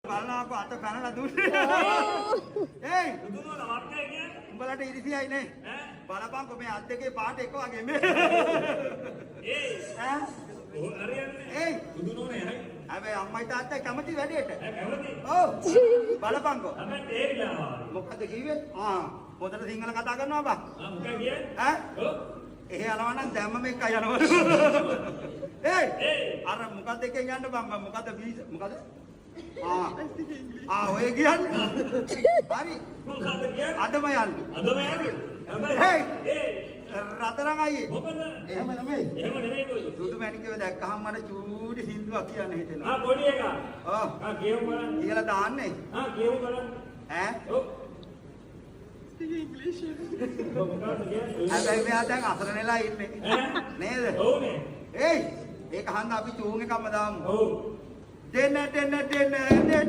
බලනවාකෝ අත පැනලා දුන්නේ. ඒයි දුදුනෝන වර්ගය කියන්නේ උඹලට ඉරිසියයි නේ. ඈ. බලපන්කෝ මේ අත් දෙකේ පාට එක වගේ මේ. ඒයි ඈ. ඔව් හරියන්නේ. ඒයි දුදුනෝන යයි. හැබැයි අම්මයි තාත්තයි කැමති වැඩේට. ඈ කැමති. ඔව් බලපන්කෝ. හැබැයි තේරිලා ආවා. මොකද්ද කිව්වේ? ආ හොඳට සිංහල කතා කරනවා බා. ආ මොකක්ද කියන්නේ? ඈ. ඔව්. එහෙ යනවා නම් දැම්ම එක්ක යනවා. ඒයි ඒයි අර මොකද්ද එකෙන් යන්න බං බං මොකද්ද වීස මොකද්ද? ආ ආ ඔය කියන්නේ. හරි. මොකද්ද කියන්නේ? අදම යන්න. අදම යන්නේ. හැබැයි හේයි. ඒයි රතරන් අයියේ. මොකද? එහෙම නෙමෙයි. එහෙම නෙමෙයි කොයි. සුදු මැණිකව දැක්කහම මට චූටි සින්දුවක් කියන්න හිතෙනවා. ආ පොඩි එකා. ඔව්. ආ කියමු බලන්න. කියලා දාන්නේ. ආ කියමු බලන්න. ඈ. ඔව්. මොකද්ද කියන්නේ? හැබැයි මෙයා දැන් අසරණලා ඉන්නේ. ඈ? නේද? ඔව්නේ. ඒයි ඒක හන්ද අපි චූන් එකක්ම දාමු. ඔව්. දෙන්න දෙන්න දෙන්න දෙන්න.